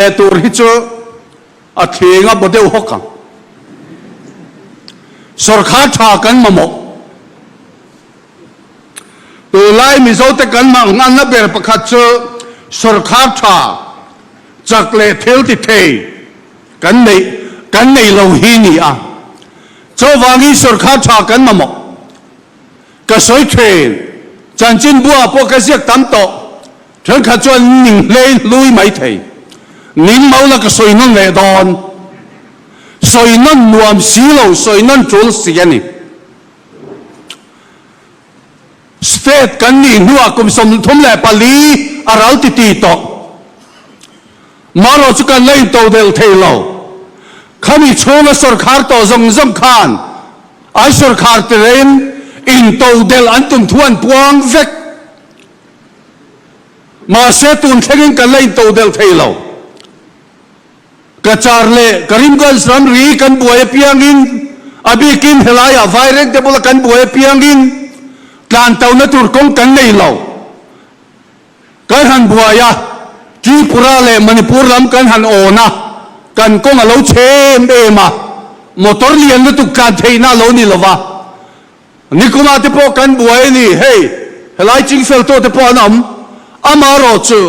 leh tur hi chu a thling a baw deuh hawk ang. Sawrkhar tha kan mamawh. Tunlai Mizote kan manganna ber pakhat chu sawrkhar tha, chak leh thil ti thei kan neih kan nei lo hi ni a. Chuvangin sawrkhar tha kan mamawh. Ka sawi thin, chanchinbuah pawh ka ziak tam tawh. Thenkhat chuan ning hlei hlui mai thei. Ning mau la ka sawi nawn leh dawn. Sawi nawn nuam si lo, sawi nawn tul si a ni. State kan nih hnuah kum 34 a ral ti ti tawh. Marawh chu kan la intodelh thei lo. Khami chhunga sawrkhar tawh zawng zawng khan ai sawrkhar tirein intodelh an tum thu an puang vek. Mahse tun thlengin kan la intodelh thei lo. Cachar leh Karimganj ramri kan buai apiangin, a bikin helaiah Vairengte bula kan buai apiangin tlan tona tur kawng kan nei lo. Kan han buai a, Tripura leh Manipur lam kan han awn a, kan kawng a lo chhe em em a, motor lian lutuk tlan theihna a lo ni lo va. Nikumah te pawh kan buai a ni, hei helai chingfel tawh te pawh an awm, amarawh chu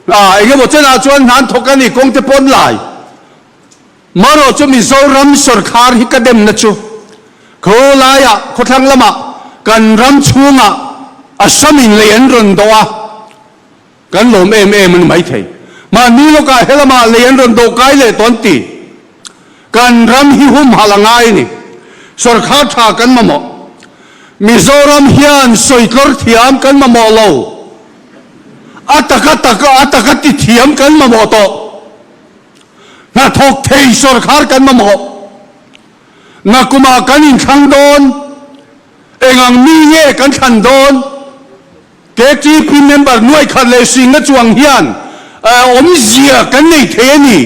eng emaw chenah chuan hna an thawk a ni, kawng te pawh an lai. Marawh chu Mizoram sawrkhar hi ka demna chu khawlaiah khawthlang lamah kan ram chhungah Assam in lei an rawn dawh a, kan lawm em em a ni maithei. Mahni lawkah helamah lei an rawn dawh kai leh tawh an ti. Kan ram hi humhalh a ngai a ni. Sawrkhar tha kan mamawh. Mizoram hian sawitlawr thiam kan mamawh lo. A taka taka a taka ti thiam kan mamawh tawh. Hnathawk thei sawrkhar kan mamawh. Nakumah kan inthlang dawn. Engang mi nge kan thlan dawn? KTP member nuai khat leh hringa chuang hian awmzia kan nei thei a ni.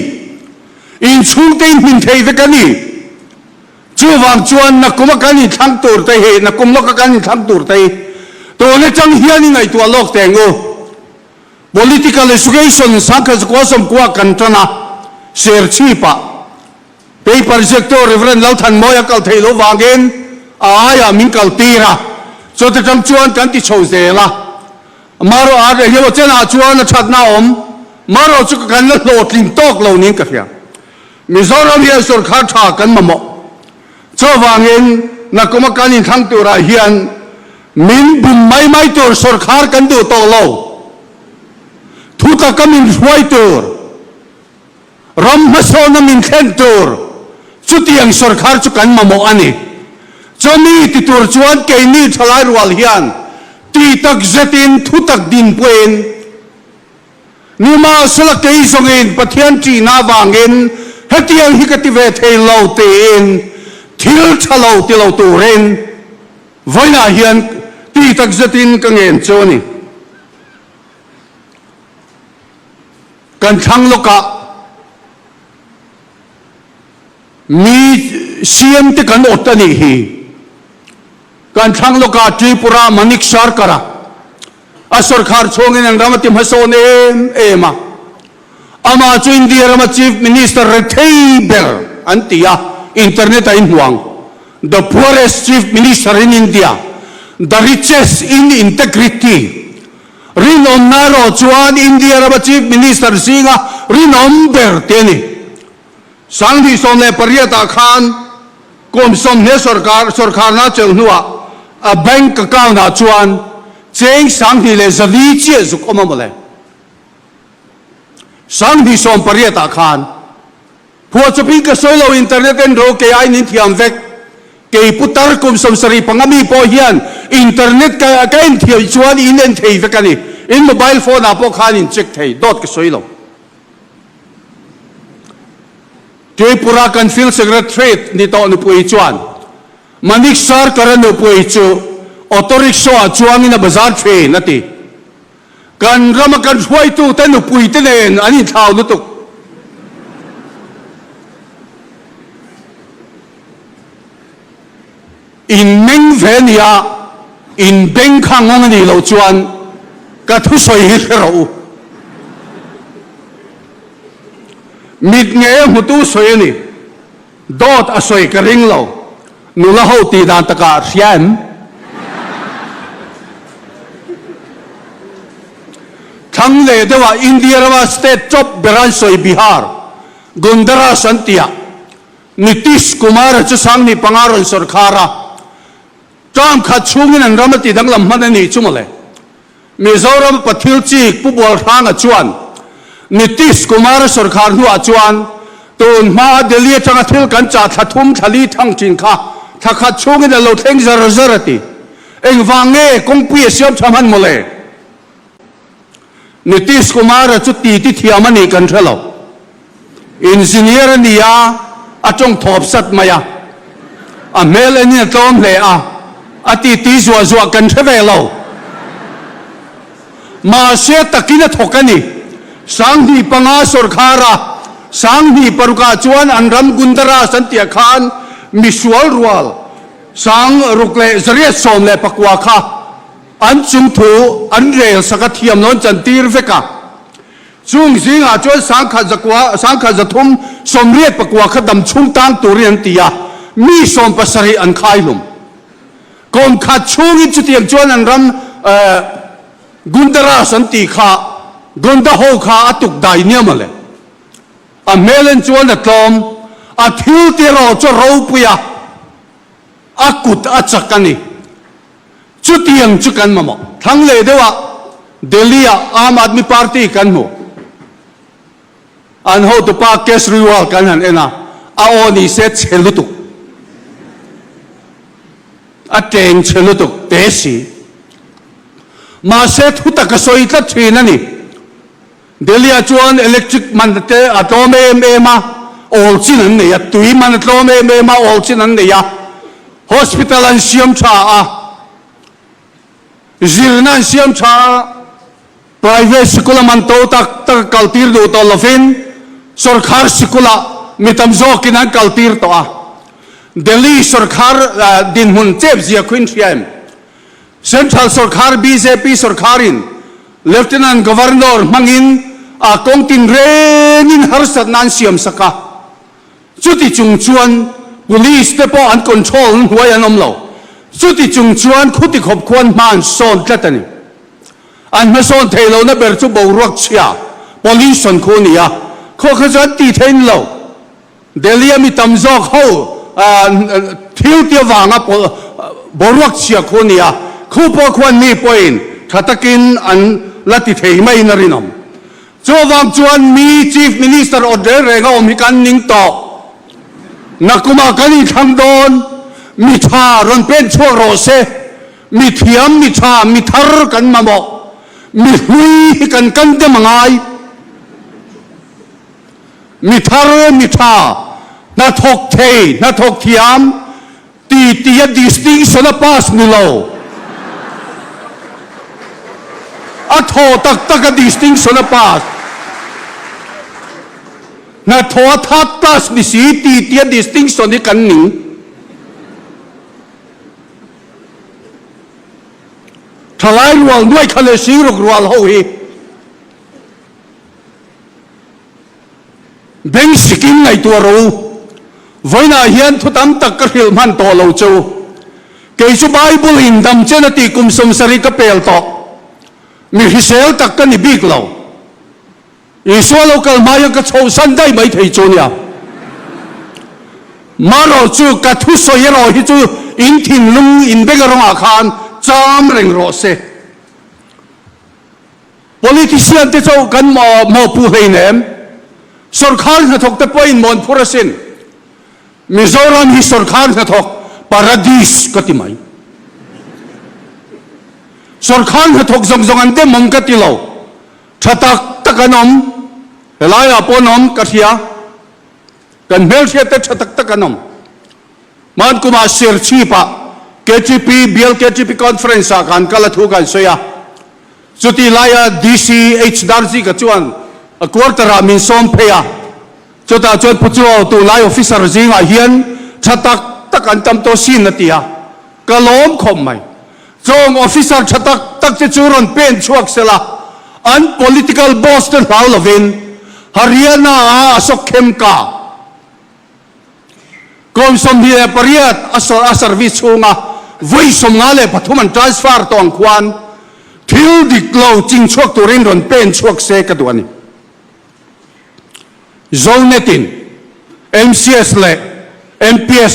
Inchhungte in hmin thei vek a ni. Chuvang chuan nakum a kan inthlang tur te hi, nakum lawka kan inthlang tur te hi tun atang hian i ngaihtuah lawk teh ang u. Political Education sangkhat zakua sawmkua kan tan a, Serchhip-ah Paper ziaktu Rev. Lalthanmawia kal theih loh vangin a aiah min kal tir a, chawte tang chuan kan ti chho zel a. Marawh a reh hiau a chenah chuan a thatna a awm, marawh chu kan la hlawhtling tawk lo niin ka hria. Mizoram hian sawrkhar tha kan mamawh. Chuvangin nakuma kan inthlang turah hian min bum mai mai tur sawrkhar kan duh tawh lo. Thutaka min hruai tur. Ram hmasawna min thlen tur chutiang sawrkhar chu kan mamawh a ni. Chumi ti tur chuan keini thalai rual hian ti tak zetin thu tak dinpuiin nimahsela kei zawngin Pathian ṭihna avangin hetiang hi ka ti ve thei lo tiin thil ṭha lo ti lo turin vawiinah hian ti tak zetin ka ngen chu a ni. Kan thlang lawkah mi CM te kan awt a nih hi. Kan thlang lawkah Tripura Manik Sarkar-a a sawrkhar chhungin an ram a ti hmasawn em em a. Amah chu India rama Chief Minister rethei ber an ti a, internet a inhmuang. The poorest Chief Minister in India, the richest in integrity. Rinawmna erawh chuan India rama Chief Minister zinga rinawm ber te a ni. 2018 ah khan kum 20 sawrkar sawrkharna chelh hnuah a bank account ah chuan cheng 2400 chiah zuk awm a mawle. 2018 ah khan Phuahchawpin ka sawi lo, internet en ro kei aiin in thiam vek. Kei putar kum 75 mi pawh hian internet ka ka en thiam chuan in en thei vek a ni. In mobile phone ah pawh khan in check thei, dawt ka sawi lo. Tripura kan field secretary ni tawh nupui chuan Manik Sarkar-a nupui chu auto rickshaw ah chuangin a bazar thin a ti. Kan rama kan hruaitute nupuite nen an inthlau lutuk. In meng ve nia, in beng kha ngawng a nih loh chuan ka thusawi hi hre rawh u. Mit ngei a hmutu sawi a ni. Dawt a sawi ka ring lo. Nula ho tih dan takah hria em? Thlang leh deuhah India rama state top ber an sawi Bihar, Gondaras an tih ah Nitish Kumar-a chu Sanghnih panga rawn sawrkhar a, term khat chhungin an ram a ti danglam hman a nih chu mawle. Mizoram Pathil Chik Pu Bualhranga chuan Nitish Kumar-a sawrkhar hnuah chuan tun hmaa Delhi atanga thil kan chah thla thum thla li thang thin kha thla khat chhungin a lo thleng zar zar a ti. Engvang nge kawngpui a siam tha hman mawle? Nitish Kumar-a chu titi thiam a nih kan hre lo. Engineer a ni a, a tawng thawp sat mai a. A hmel enin a tlawm hle a, a titi zuah zuah kan hre ve lo. Mahse takin a thawk a ni. 2005 sawrkhar a, 2006 ah chuan an ram Gundaras an tih ah khan misual rual 6819 kha An chung thu an rel sak a thiam lo an chantir vek a. Chung zingah chuan 1000 zakua, 1389 kha dam chhung tang turin an ti a, mi 70 an khai hlum. Kum khat chhungin chutiang chuan an ram Gundaras an tih kha Gunda ho kha a tuk dai nia mawle. A hmel en chuan a tlawm, a thil ti erawh chu a ropui a, a kut a chak a ni. Chutiang chu kan mamawh. Thlang leh deuhah Delhi-ah Aam Aadmi Party kan hmu. An hotupa Kejriwal kan han en a, a aw ni se chhe lutuk. A teng chhe lutuk te si. Mahse thu tak a sawi tlat thin a ni. Delhi-ah chuan electric man te a tlawm em em a, awl chin an nei a, tui man a tlawm em em a, awl chin an nei a, hospital an siam tha a, zirna an siam tha a, private sikul a man to tak tak a kaltir duh tawh lovin sawrkhar sikulah mi tam zawkin an kaltir tawh a. Delhi sawrkhar dinhmun chep zia khuin hria em? Central sawrkhar bjp sawrkharin Lieutenant Governor hmangin a kawng tinrengin harsatna an siam sak a, chuti chung chuan Police te pawh an control an hnuai an awm lo, chuti chung chuan khuti khawp khuan hma an sawn tlat a ni. An hmasawn theih lohna ber chu boruak chhia, pollution, khu a ni a, khaw kha chu an tih theih ni lo. Delhi a mi tam zawk ho thil ti avanga boruak chhia khu a ni a, khu pawh khuan mi pawhin tha takin an la ti thei maiin a rinawm. Chuvang chuan mi Chief Minister awt reng reng a awm hi kan ning tawh. Nakumah kan inthlang dawn, mi tha rawn pen chhuak rawh se, mi thiam, mi tha, mi thar kan mamawh, mi hlui hi kan kan dem a ngai. Mi thar, mi tha, hnathawk thei, hnathawk thiam ti tia distinction a pass ni lo. A thaw tak tak a distinction a pass. Hnathawh a third class ni si ti tia distinction hi kan ning. Thalai rual nuai kha leh singruk rual ho hi. Beng sikin ngaihtuah rawh u. Vawiinah hian thu tam tak ka hrilh hman tawh lo che u. Kei chu Bible in dam chen a tih kum 70 ka pel tawh. Mi hrisel tak ka ni bik lo. Isua lo kal hma hian ka chhohsan daih mai thei chu nia. Marawh chu ka thusawi erawh hi chu in thinlung in beng rawngah khan cham reng rawh se. Politician te chauh kan mawhpuh hleinem, sawrkhar hnathawk te pawhin mawn phur asin. Mizoram hi sawrkhar hnathawk paradis ka ti mai. Sawrkhar hnathawk zawng zawng an dem awm ka ti lo, tha tak tak an awm, helaiah pawh an awm ka hria, kan hmelhriat te tha tak tak an awm. Hman kumah Serchhip-ah KTP, Bial KTP Conference-ah kan kal a thu kan sawi a. Chuti laia DC H Darzika chuan a quarter-ah min sawm phei a. Chutah chuan Pu Chuau tunlai officer zingah hian tha tak tak an tam tawh sin a ti a. Ka lawm khawp mai. Chawng officer tha tak tak te chu rawn pen chhuak sela, an political boss te hlau lovin. Haryana-a Ashok Khemka kum 28 a a service chhunga vawi 53 an transfer tawh ang khuan thil dik lo ching chhuak turin rawn pen chhuak se ka duh a ni. Zonet-in MCS leh MPS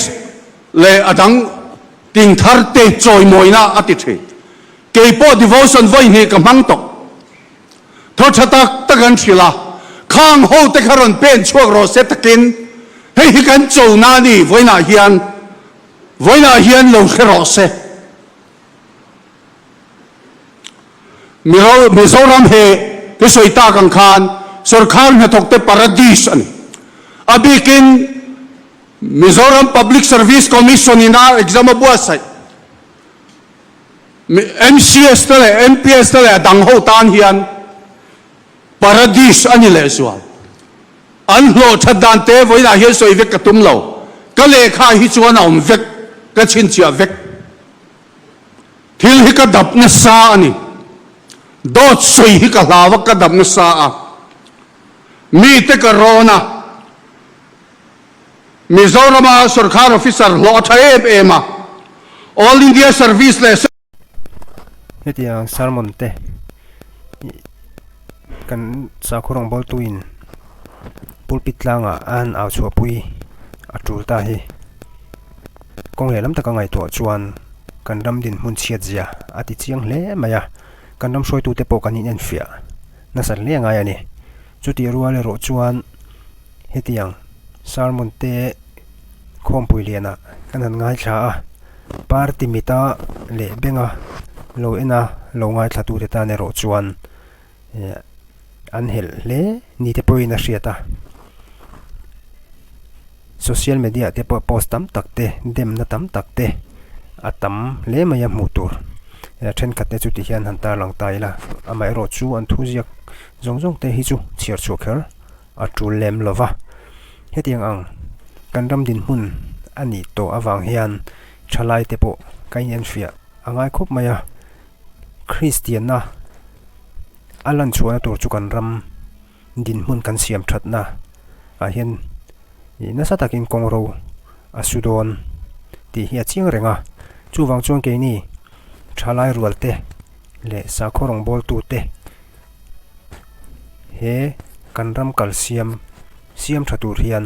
leh a dang ting thar te chawimawina a ti thin. Kei pawh devotion vawi hnih ka hmang tawh. Thaw tha tak tak an hrilh a, khang ho te kha rawn pen chhuak rawh se takin hei hi kan cho na a ni, vawiinah hian, vawiinah hian lo hre rawh se. Mizoram he ka sawi tak ang khan sorkar hnathawk te paradis a ni. A bikin Mizoram Public Service Commission in a exam a buatsaih. MCS te leh MPS te leh a dang ho tan hian paradis a ni lehzual. An hlawh that dan te vawiinah hian sawi vek ka tum lo. Ka lehkha hi chuan a awm vek, ka chhinchhiah vek. Thil hi ka dap nasa a ni. Dawt sawi hi ka hlau a, ka dap nasa a. Mite ka rawn a. Mizorama sorkar officer hlawh a tha em em a. All India Service leh. Hetiang sermon te kan sakhaw rawngbawltuin pulpit tlangah a han au chhuahpui a tul ta hi. Kawng lehlam taka ngaihtuah chuan kan ram dinhmun chhiat zia a ti chiang hle mai a, kan ram hruaitute pawh kan inenfiah nasat hle ngai a ni. Chutih rual erawh chuan hetiang sermon te khawmpui lianah kan han ngaithla a, party mita leh benga lo en a lo ngaithla tute tan erawh chuan eh an helh hle ni te pawhin a hriat a. Social media te pawh post tam tak te demna tam tak te a tam hle mai a hmuh tur thenkhat te chu ti hian han tarlang ta ila amaherawh chu an thu ziak zawng zawng te hi chu chhiar chhuah kher a tul lem lo va hetiang ang kan ram dinhmun a nih tawh avang hian thalai te pawh ka inenfiah a ngai khawp mai a Kristianna a lan chhuahna tur chu kan ram. Dinhmun kan siam thatna ah hian ih nasa takin kawng ro a su dawn tih hi a chiang reng a, chuvang chuan keini thalai rual te leh sakhaw rawngbawltu te he kan ram kal siam siam tha tur hian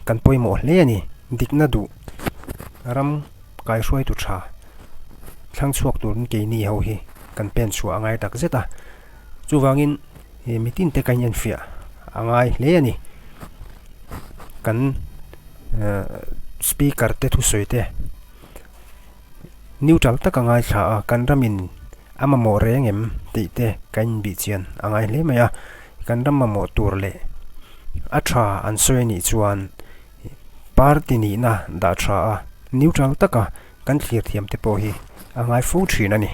kan pawimawh hle a ni, dikna duh ram kaihruaitu tha thlang chhuak turin keini ho hi kan pen chhuah a ngai tak zet a. Chuvangin he mitin te ka inenfiah a ngai hle a ni. Kan speaker te thusawi te neutral taka ngaithla a kan ramin a mamawh reng em tih te ka inbihchian a ngai hle mai a. Kan ram mamawh tur leh a tha an sawi anih chuan party nihna dah tha a neutral taka kan thlir thiam te pawh hi a ngai fo thin a ni.